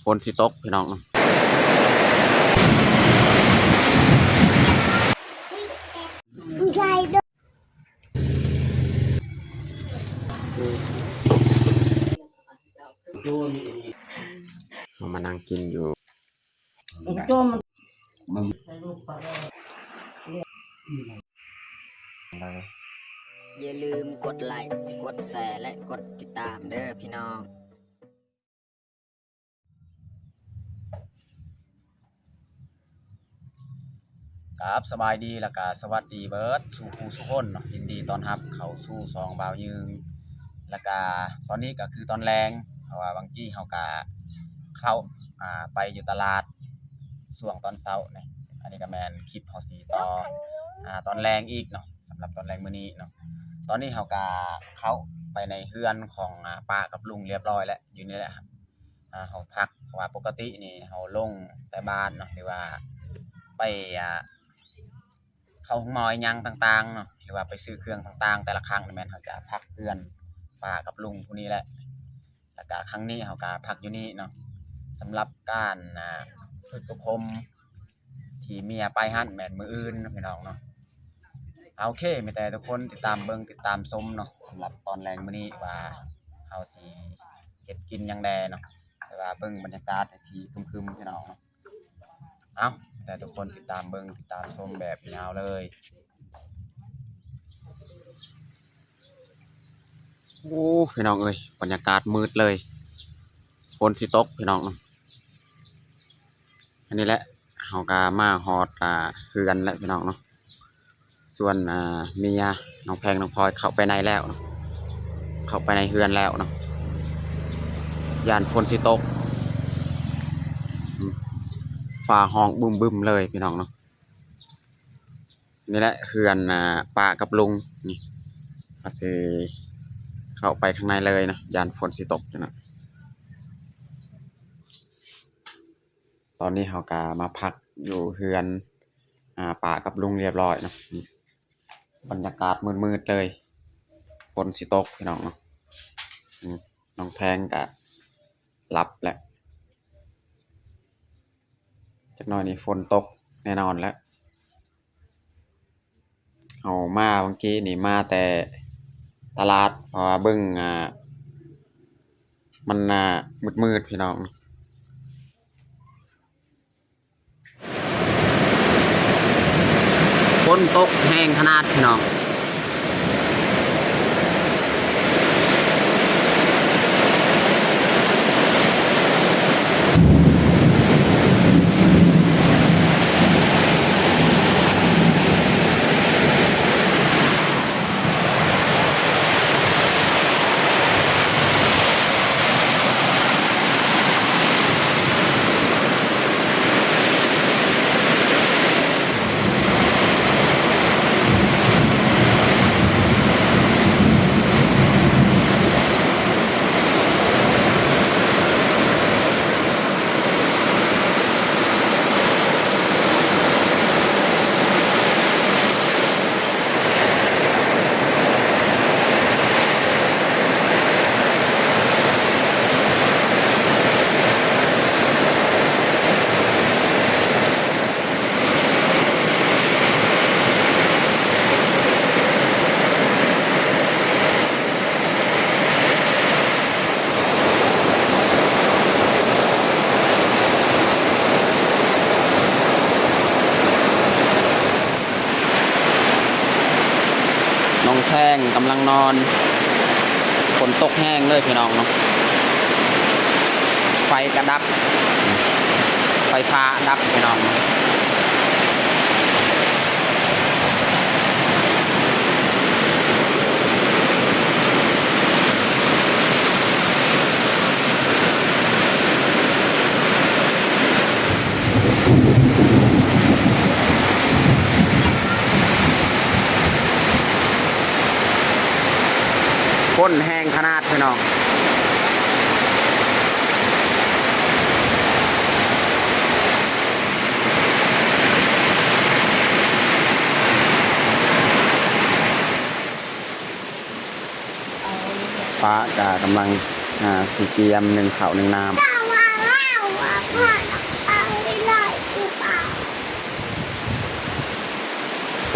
ຝົນຊິຕົກພີ່ນ້ອງເນາະ. ເຮົາມານັ່ງກິນຢູ່ ຢ່າລືມກົດໄລ ກົດແຊ ແລະ ກົດຕິດຕາມເດີພີ່ນ້ອງ. ຄັບ ສະບາຍດີ ແລ້ວກະສະຫວັດດີເບີດສູ່ຜູ້ສູ່ຄົນເນາະ, ຍິນດີຕ້ອນຮັບເຂົ້າສູ່ຊ່ອງບ່າວຍືງ. ແລ້ວກະຕອນນີ້ກະຄືຕອນແລງ ເພາະວ່າບາງກີ້ເຮົາກະເຂົ້າ ອ່າ ໄປຢູ່ຕະຫຼາດຊ່ວງຕອນເຊົ້ານີ້. ອັນນີ້ກະແມ່ນຄລິບເຮົາຊິຕໍ່ ອ່າ ຕອນແລງອີກເນາະ, ສຳລັບຕອນແລງມື້ນີ້ເນາະ. ຕອນນີ້ເຮົາກະເຂົ້າໄປໃນເຮືອນຂອງ ອ່າ ປ້າກັບລຸງລຽບຮ້ອຍແລ້ວ ຢູ່ນີ້ແຫຼະ ອ່າ ເຮົາພັກ ເພາະວ່າປົກກະຕິນີ້ເຮົາລົງແຕ່ບ້ານເນາະ ຫຼືວ່າໄປ ອ່າ ເຂົ້າໂຮງໝໍອີ່ຫຍັງຕ່າງໆເນາະ ຫຼືວ່າໄປຊື້ເຄື່ອງຕ່າງໆ ແຕ່ລະຄັ້ງນີ້ແມ່ນເຮົາຈະພັກເຮືອນປ້າກັບລຸງຜູ້ນີ້ແຫຼະ. ແລ້ວກະຄັ້ງນີ້ເຮົາກະພັກຢູ່ນີ້ເນາະ. ສຳລັບການ ອ່າ ຝຶກອົບຮົມທີ່ເມຍໄປຫັ້ນແມ່ນມື້ອື່ນເນາະ ພີ່ນ້ອງເນາະ. ເອົາ ໂອເຄ ມີແຕ່ທຸກຄົນຕິດຕາມເບິ່ງ ຕິດຕາມຊົມເນາະ ສຳລັບຕອນແລງມື້ນີ້ວ່າເຮົາຊິ ເຮັດກິນຫຍັງແດ່ເນາະ, ແຕ່ວ່າເບິ່ງບັນຍາກາດໃຫ້ທີ່ຄຶມໆ ພີ່ນ້ອງເນາະ. ເອົາ ແຕ່ທຸກຄົນຕິດຕາມເບິ່ງ ຕິດຕາມຊົມແບບຍາວເລີຍ. ໂອ້ ພີ່ນ້ອງເອີຍ ບັນຍາກາດມືດເລີຍ, ຝົນຊິຕົກ ພີ່ນ້ອງເນາະ. ອັນນີ້ແຫຼະ ເຮົາກະມາຮອດ ອ່າ ເຮືອນແລ້ວ ພີ່ນ້ອງເນາະ. ສ່ວນ ອ່າ ເມຍນ້ອງແພງ ນ້ອງພອຍເຂົ້າໄປໃນແລ້ວເນາະ, ເຂົ້າໄປໃນເຮືອນແລ້ວເນາະ. ຢ້ານຝົນຊິຕົກ ອືມ ຟ້າຮ້ອງບຶ້ມໆເລີຍ ພີ່ນ້ອງເນາະ. ນີ້ແຫຼະເຮືອນ ອ່າ ປ້າກັບລຸງ ນີ້ ເຮົາຊິເຂົ້າໄປຂ້າງໃນເລີຍເນາະ, ຢ້ານຝົນຊິຕົກຈັ່ງນັ້ນ. ຕອນນີ້ເຮົາກະມາພັກຢູ່ເຮືອນ ອ່າ ປ້າກັບລຸງລຽບຮ້ອຍເນາະ. ບັນຍາກາດມືດໆເລີຍ, ຝົນຊິຕົກ ພີ່ນ້ອງເນາະ. ອືມ ນ້ອງແພງກະຫຼັບແລ້ວ, ຈັກໜ້ອຍນີ້ຝົນຕົກແນ່ນອນແລ້ວ. ເຮົາມາເມື່ອກີ້ນີ້ມາແຕ່ຕະຫຼາດ ເພາະວ່າເບິ່ງ ອ່າ ມັນ ອ່າ ມືດໆ ພີ່ນ້ອງ. ຝົນຕົກແຮງຂະໜາດ ພີ່ນ້ອງ. ນ້ອງແພງກຳລັງນອນ, ຝົນຕົກແຮງເລີຍ ພີ່ນ້ອງເນາະ. ໄຟກະດັບ, ໄຟຟ້າດັບ ພີ່ນ້ອງເນາະ. ຝົນແຮງຂະໜາດ ພີ່ນ້ອງ. ປ້າກະກຳລັງ ອ່າ ຊິກຽມໜຶ້ງເຂົ້າໜຶ້ງນ້ຳ.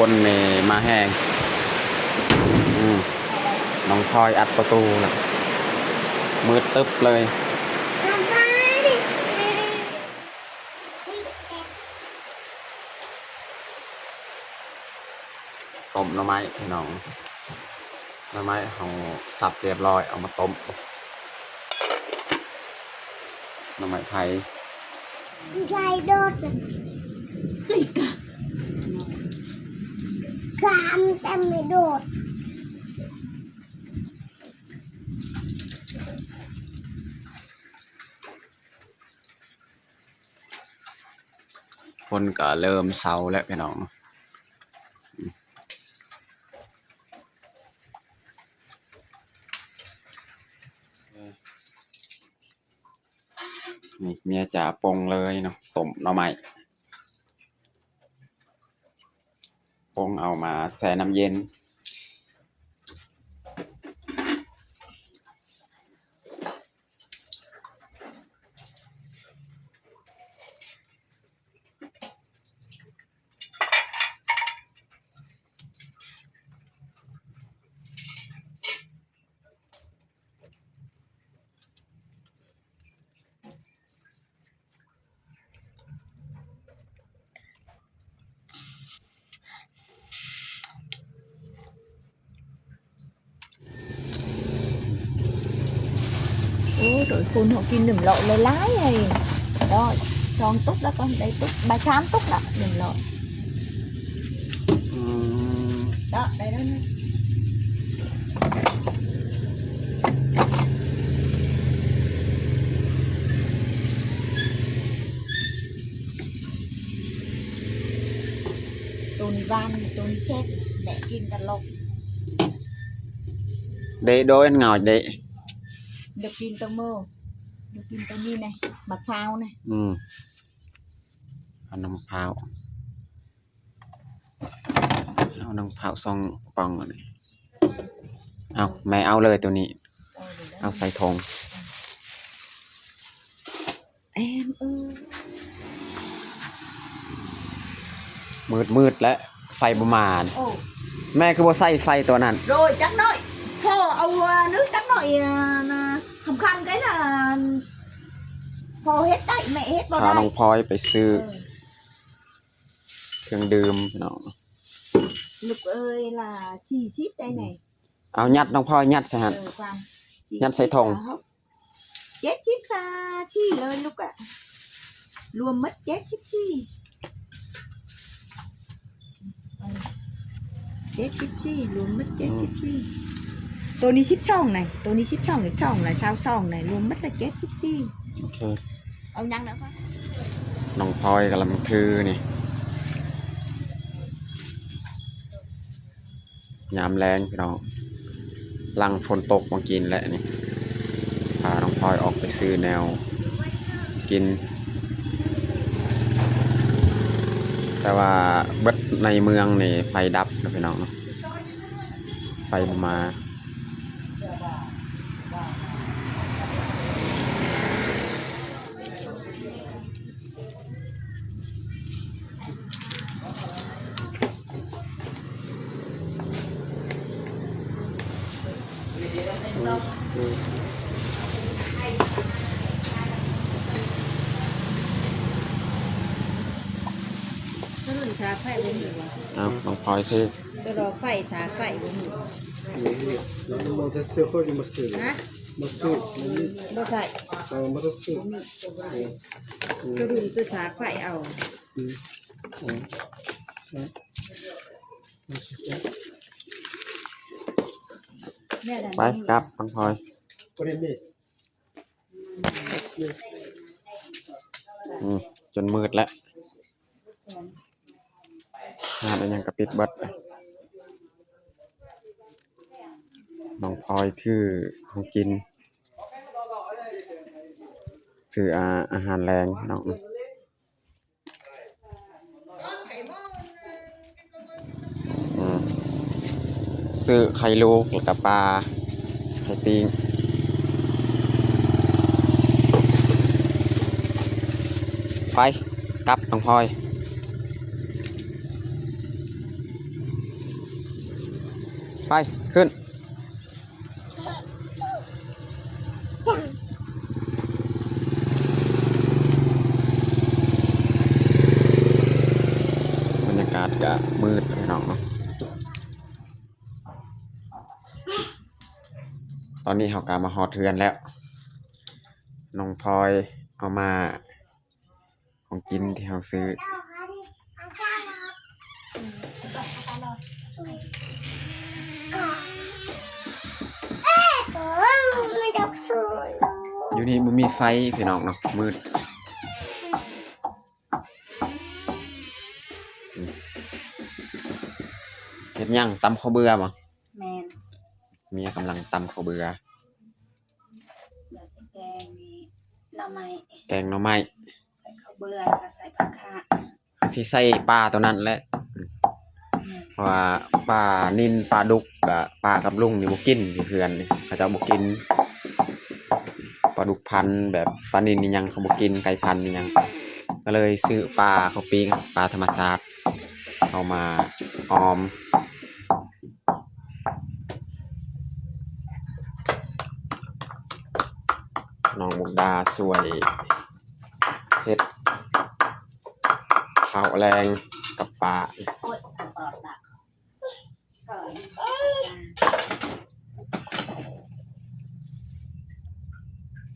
ຄົນນີ້ມາແຮງ. ອືມ ນ້ອງພອຍອັດປະຕູລະ ມືດຕຶບເລີຍ. ຕົ້ມໜໍ່ໄມ້ພີ່ນ້ອງ, ໜໍ່ໄມ້ເຮົາສັບຮຽບຮ້ອຍ ເອົາມາຕົ້ມ. ໜໍ່ໄມ້ໄຜ່ ໃຫຍ່ໂດດ ກາມແຕ່ໄມ່ໂດດ. ຝົນກໍເລີ່ມເຊົາແລ້ວພີ່ນ້ອງ. ນີ້ເມຍຈາປົງເລີຍເນາະ, ຕົ້ມໜໍ່ໄມ້ ປົງເອົາມາແຊ່ນ້ຳເຢັນ. ໂອ້ ໂດຍ ຄົນເຮົາກິນໜຶ່ງເລາະຫຼາຍໆ ໃຫ້ເລາະສອງຕຸກ ແລ້ວກໍໄດ້ຕຸກ ບາດສາມຕຸກລະໜຶ່ງເລາະ. ອືມ ເລາະໄດ້ແລ້ວນະ. ໂຕນີ້ຫວານ ໂຕນີ້ແຊບ ແມ່ກິນຕະຫຼອດ. ເດະ ໂດຍ ເຫງົາເດະ ດຽວກິນໂຕໂມ ດຽວກິນໂຕນີ້ນະ ໝາກພ້າວນະ. ອືມ ເອົານ້ຳໝາກພ້າວ ເອົານ້ຳໝາກພ້າວສອງປ່ອງອັນນີ້. ເອົາ ແມ່ເອົາເລີຍໂຕນີ້ ເອົາໃສ່ຖົງ. ແອມເອີຍ ມືດໆ ແລ້ວ ໄຟບໍ່ມາ. ໂອ້ ແມ່ຄືບໍ່ໃສ່ໄຟຕົວນັ້ນ? ໂດຍ ຈັກໜ້ອຍ ພໍເອົາໜຶ່ງຈັກໜ້ອຍ ອັນນ່າ ຄ່ຳໆ ໄກລະ ພໍເຮັດໄດ້ ແມ່ເຮັດບໍ່ໄດ້. ພານ້ອງພອຍໄປຊື້ ເອີ ເຄື່ອງດື່ມພີ່ນ້ອງ. ລູກເອີຍ ລະສີ່ສິບໄດ້ແນ່. ເອົາ ຍັດ ນ້ອງພອຍ ຍັດໃສ່ຫັ້ນ ເອີ ຄວາມ ຍັດໃສ່ຖົງ. ເຈັດສິບສີ່ ເລີຍລູກອະ ລວມໝົດເຈັດສິບສີ່ ເຈັດສິບສີ່ ລວມໝົດເຈັດສິບສີ່. ອືມ ໂຕນີ້ສິບສອງນະ ໂຕນີ້ສິບສອງ ສິບສອງລະ ຊາວສອງນະ ລວມໝົດລະເຈັດສິບສີ່. ໂອເຄ ເອົາຍັງນະພໍ່? ນ້ອງພອຍກຳລັງຖືນີ້. ຍາມແລງພີ່ນ້ອງ ຫຼັງຝົນຕົກມາກິນແຫຼະນີ້ ພານ້ອງພອຍອອກໄປຊື້ແນວກິນ ແຕ່ວ່າເບິດໃນເມືອງນີ້ໄຟດັບນະພີ່ນ້ອງເນາະ ໄຟບໍ່ມາ. ສາໄຟບໍ່ມີຫວາ? ເອົາ ນ້ອງພອຍຖື ແຕ່ດອກໄຟ ສາໄຟບໍ່ມີ. ມາເຊໂຄດ ມາເຊ ຮະ? ມາເຊ ບໍ່ໃສ່ ເອີ ມາເຊ ບໍ່ມີ ໂຕດຸ່ນໂຕສາກໄຟເອົາ. ອືມ ໄປ ກັບ ນ້ອງພອຍ. ອືມ ຈົນມືດແລ້ວ ຮ້ານອີ່ຫຍັງກະປິດເບິດ. ນ້ອງພອຍຖືຂອງກິນ ຊື້ອາ ອາຫານແລງເນາະ. ອືມ ຊື້ໄຂ່ລູກ ແລ້ວກະປາ ໄຂ່ປີ້ງ. ໄປ ກັບ ນ້ອງພອຍ. ໄປ ຂຶ້ນ. ບັນຍາກາດກະມືດ ພີ່ນ້ອງເນາະ. ຕອນນີ້ເຮົາກະມາຮອດເຮືອນແລ້ວ. ນ້ອງພອຍເອົາມາ ຂອງກິນທີ່ເຮົາຊື້. ຢູ່ນີ້ບໍ່ມີໄຟ ພີ່ນ້ອງເນາະ ມືດ. ເຮັດຫຍັງ? ຕຳເຂົ້າເບືອບໍ່? ແມ່ນ. ເມຍກຳລັງຕຳເຂົ້າເບືອ. ດຽວຊິແກງນີ້ໜໍ່ໄມ້ ແກງໜໍ່ໄມ້ ໃສ່ເຂົ້າເບືອ ແລ້ວກະໃສ່ຜັກຂາ. ເຮົາຊິໃສ່ປາໂຕນັ້ນແຫຼະ ເພາະວ່າປານິນປາດຸກ ກະປ້າກັບລຸງນີ້ບໍ່ກິນ ຢູ່ເຮືອນນີ້ເຂົາເຈົ້າບໍ່ກິນ ປາດຸກພັນແບບປານິນອີ່ຫຍັງເຂົາບໍ່ກິນ ໄກ່ພັນອີ່ຫຍັງ ກະເລີຍຊື້ປາເຂົ້າປີ້ງ ປາທຳມະຊາດ ເອົາມາອອມ. ນ້ອງມຸກດາຊ່ວຍເຮັດເຂົ້າແລງກັບປ້າ.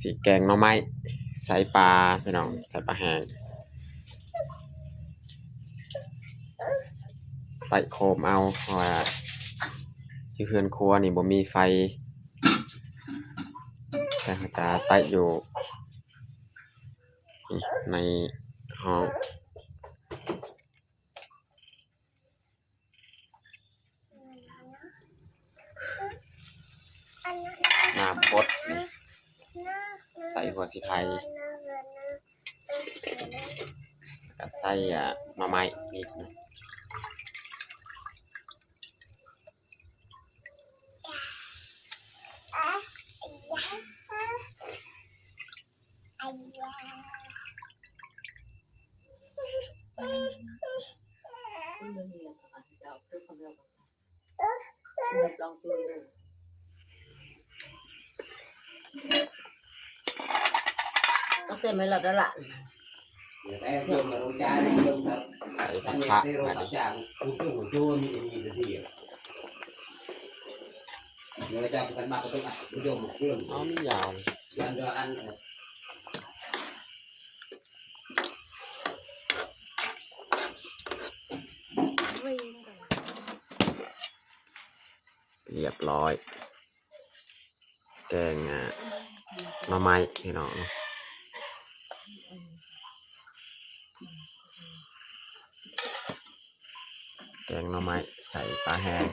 ຊິແກງໜໍ່ໄມ້ໃສ່ປາ ພີ່ນ້ອງ ໃສ່ປາແຫ້ງ. ໄຕ້ໂຄມເອົາ ເພາະວ່າຢູ່ເຮືອນຄົວນີ້ບໍ່ມີໄຟ ແຕ່ເຮົາຈະໄຕ້ຢູ່ໃນຫ້ອງ. ນ້ຳບົດນີ້ ໃສ່ຫົວສີໄຄ ແລ້ວກະໃສ່ ອາ ໜໍ່ໄມ້ອີກ. ໃສ່ຜັກຂະບາດນີ້ ເອົາມີຢາວ. ຮຽບຮ້ອຍ ແກງ ອາ ໜໍ່ໄມ້ ພີ່ນ້ອງ. ແກງໜໍ່ໄມ້ໃສ່ປາແຫ້ງ.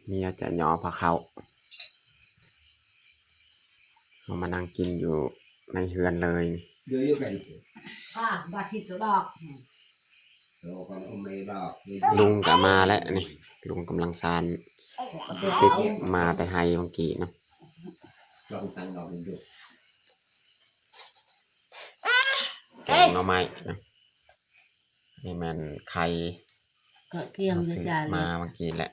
ເມຍຈະຍໍພາເຂົ້າ ເຮົາມານັ່ງກິນຢູ່ໃນເຮືອນເລີຍ. ລຸງກະມາແລ້ວນີ້ ລຸງກຳລັງຊານ ຕິດມາແຕ່ໄຮ່ເມື່ອກີ້ນະ. ແກງໜໍ່ໄມ້ນະ ນີ້ແມ່ນໄຂ່ ເຮົາຊື້ມາເມື່ອກີ້ແຫຼະ.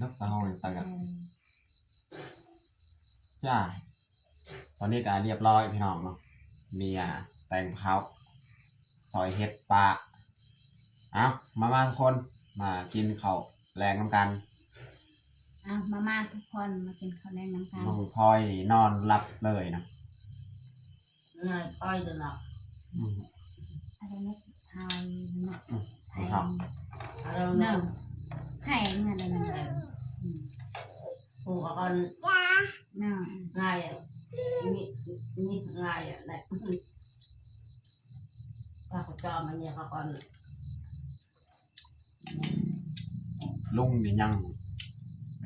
ນັບເອົາໃຫ້ຕາກະ ຈ້າ. ຕອນນີ້ກະຮຽບຮ້ອຍພີ່ນ້ອງເນາະ ເມຍແຕ່ງເຂົ້າ ຊອຍເຮັດປາ. ເອົາ ມາ ມາທຸກຄົນ ມາກິນເຂົ້າແລງນຳກັນ. ເອົາ ມາ ມາທຸກຄົນ ມາກິນເຂົ້າແລງນຳກັນ. ນ້ອງພອຍນີ້ນອນຫຼັບເລີຍນະ. ອືມ ອືມ ເນາະ ອືມ ເນາະ ອືມ ເນາະ ອືມ ເນາະ ງ່າຍ ມີ ມີງ່າຍ ແລະ ປາກກະຈອມອັນນີ້ເຂົາກ່ອນ. ລຸງນີ້ຍັງ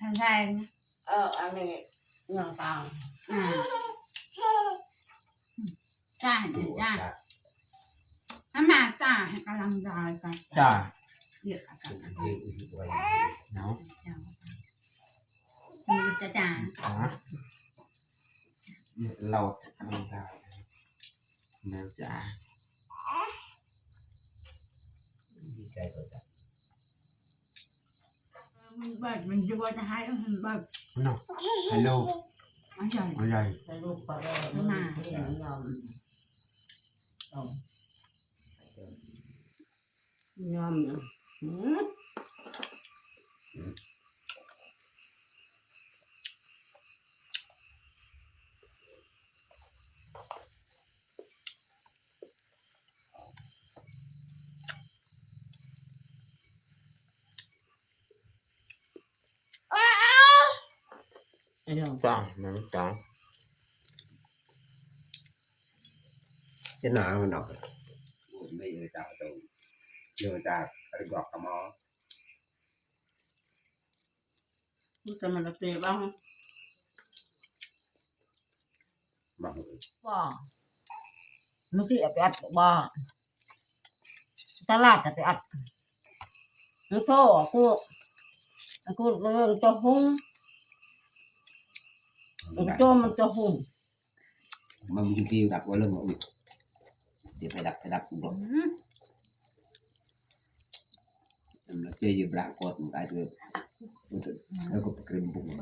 ທາງແດງ ເອີ ອັນນີ້ເນາະ ຕາ ອ່າ ຈ້າ ຈ້າ ມາ ຈ້າ ໃຫ້ກຳລັງໃຈກັນ ຈ້າ ເນາະ ຈ້າ ຈ້າ ລາວ ກຳລັງໃຈ ແມວ ຈ້າ ດີໃຈ ເອີ ມັນເບີດ ມັນຊິບໍ່ໄດ້ໃຫ້ ມັນເບີດເນາະ ໃຫ້ລູກ ອັນໃຫຍ່ ອັນໃຫຍ່ ໃຫ້ລູກ ມາ ຍອມ ຍອມ ອືມ. ຈ້າ ແມ່ນຈ້າ ຈະໜາວມັນດອກ ບໍ່ມີເອີ ຈ້າ ເອີ ຈ້າ ໄປບອກກັບໝໍ ມີແຕ່ມັນລະເຕະບ້າງ ບໍ່ ມື້ທີ່ເອົາໄປອັດບໍ່ ຕະຫຼາດກໍໄປອັດ ມັນໂທ ກູ ກູເລື່ອງເຈົ້າຫຸງ ເຈົ້າມັນເຈົ້າຫຸງ ມັນຢູ່ທີ່ດັກວ່າເລື່ອງ ອື ຊິໄປດັກ ໄປດັກບໍ່ ອື Em, nó chơi với bạn con một cái rồi. Nó có cái bụng.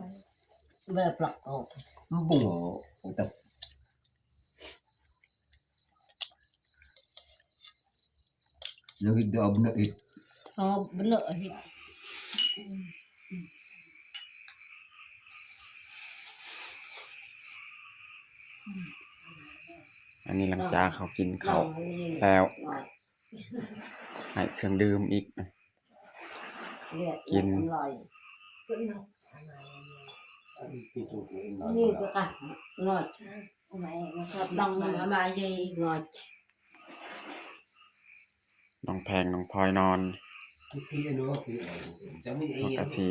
Về bạn con. Bụng. Ôi, tập. Nó cái đó nó ít. Ờ, nó ít. ອັນນີ້ຫຼັງຈາກເຮົາກິນເຂົ້າແລ້ວ ໃຫ້ເຄື່ອງດື່ມອີກ ກິນ ນ້ອງແພງ ນ້ອງພອຍນອນ ເຮົາກະຊິ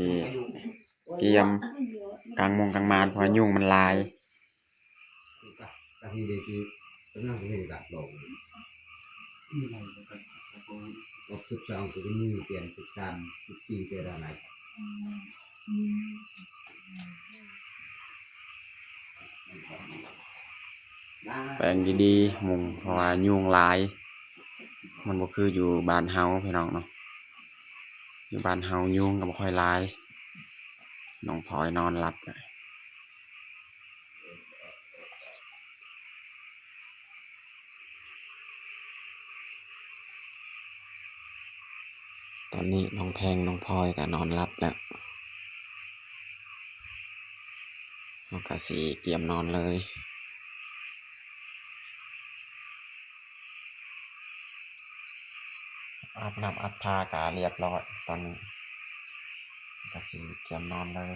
ກຽມກາງມຸງກາງມານ ເພາະວ່າຍຸງມັນຫຼາຍ ແປງດີໆ ມຸງ ເພາະວ່າຍຸງຫຼາຍ ມັນບໍ່ຄືຢູ່ບ້ານເຮົາພີ່ນ້ອງເນາະ ຢູ່ບ້ານເຮົາຍຸງກໍບໍ່ຄ່ອຍຫຼາຍ ນ້ອງພອຍນອນຫຼັບແລ້ວ ຕອນນີ້ນ້ອງແພງ ນ້ອງພອຍກໍນອນຫຼັບແລ້ວ ເຮົາກໍຊິກຽມນອນເລີຍ ອາບນ້ຳອາບທ່າກໍລຽບຮ້ອຍ ຕອນນີ້ກໍຊິກຽມນອນເລີຍ.